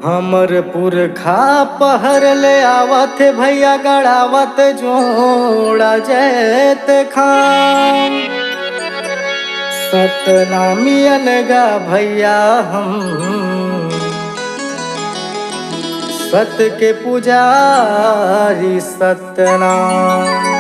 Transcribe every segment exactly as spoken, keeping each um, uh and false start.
हमर पुरखा पहर ले आवत हे भैया, गड़ावत जोड़ा जैत खान। सतनामी अनगा भैया हम, सत के पुजारी सतनाम।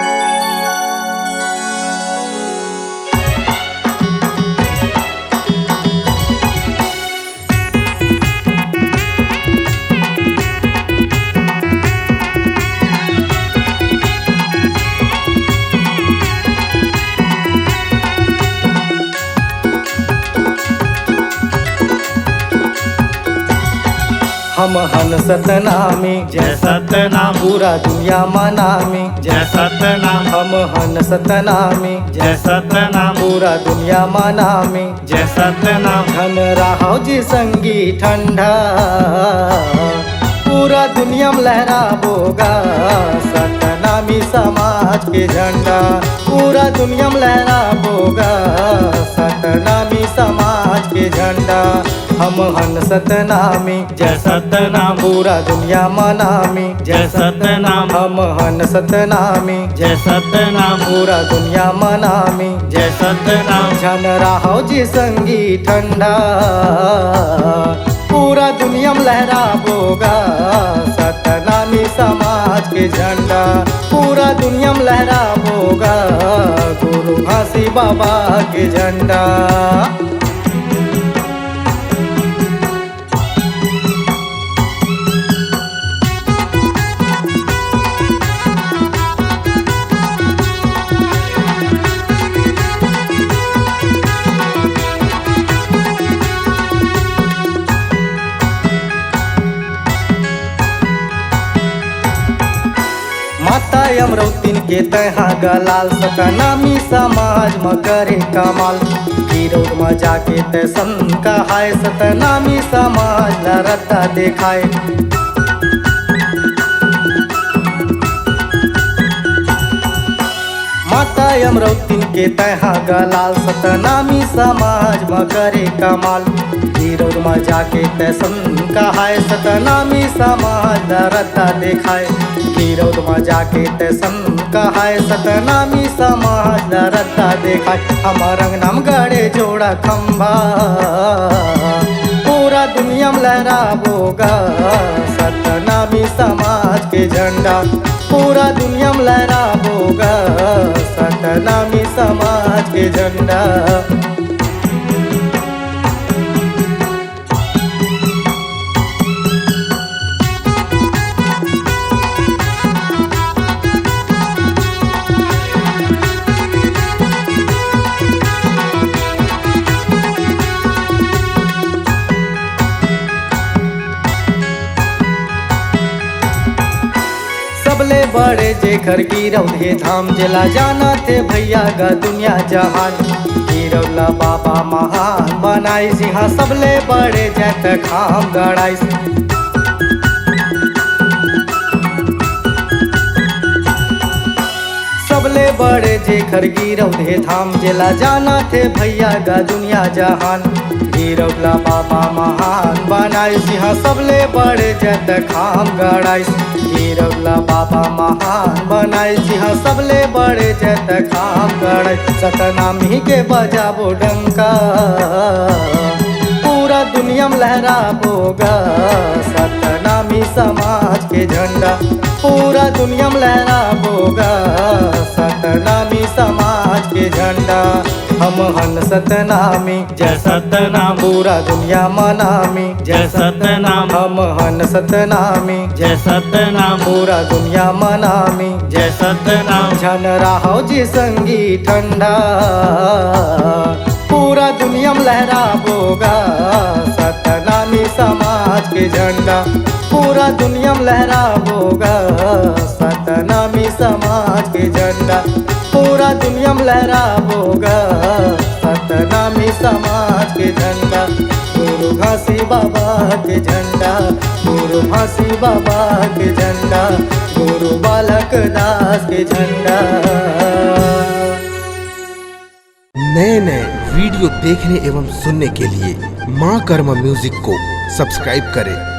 हम हन सतनामी, जय सतनाम। पूरा दुनिया म नामी, जय सतनाम। हम हन सतनामी, जय सतनाम। पूरा दुनिया म नामी, जय सतनाम। धन राहव जी संगी ठंडा, पूरा दुनिया म लहराबो गा सतनामी समाज के झंडा। पूरा दुनिया म लहराबो गा सतनामी समाज के झंडा। हम हन सतनामी, जय सतनाम। पूरा दुनिया म नामी, जय सतनाम। हम हन सतनामी, जय सतनाम। पूरा दुनिया म नामी, जय सतनाम। झन राहव जी संगी ठंडा, पूरा दुनिया म लहराबो गा सतनामी समाज के झंडा। पूरा दुनिया म लहराबो गा गुरु घासी बाबा के झंडा। माता अमरौतिन के तैहा गलाल, सतनामी समाज म करे कमाल। गिरौद म जाके तै संत कहाय, सतनामी समाज ल रद्दा देखाय। माता अमरौतिन के तैहा गलाल, सतनामी समाज म करे कमाल। गिरौद म जाके तै संत कहाय, सतनामी समाज ल रद्दा देखाय। गिरौद म जाके तै संत कहाय, सतनामी समाज ल रद्दा देखाय। हमर अंगना म गड़े जोड़ा खंभा, पूरा दुनिया म लहराबो गा सतनामी समाज के झंडा। पूरा दुनिया म लहराबो गा सतनामी समाज के झंडा। सबले बड़े जेखर गिरौद हे धाम, जेला जानत हे भैया गा दुनिया जहान। गिरौद ला बाबा महान बनाइस, इहाँ सबले बड़े जैतखाम गड़ाइस। सबले बड़े जेखर गिरौद हे धाम, जेला जानत हे भैया गा दुनिया जहान। गिरौद ला बाबा महान बनाइस, इहाँ सबले बड़े जैतखाम गड़ाइस। गिरौद ला बाबा महान बनाइस, इहाँ सबले बड़े जैतखाम गड़ाइस। सतनामी के बजाबो डंका, पूरा दुनिया म लहराबो गा सतनामी समाज के झंडा। पूरा दुनिया म लहराबो गा सतनामी समाज के झंडा। हम हन सतनामी, जय सतनाम। पूरा दुनिया म नामी, जय सतनाम। हम हन सतनामी, जय सतनाम। पूरा दुनिया म नामी, जय सतनाम। झन राहव जी संगी ठंडा, पूरा दुनिया म लहराबो गा सतनामी समाज के झंडा। पूरा दुनिया म लहराबो गा सतनामी समाज के झंडा। पूरा दुनिया म लहराबो गा सतनामी समाज के झंडा। गुरु घासी बाबा के झंडा, गुरु घासी बाबा के झंडा, गुरु बालक दास के झंडा। नए नए वीडियो देखने एवं सुनने के लिए माँ कर्मा म्यूजिक को सब्सक्राइब करें।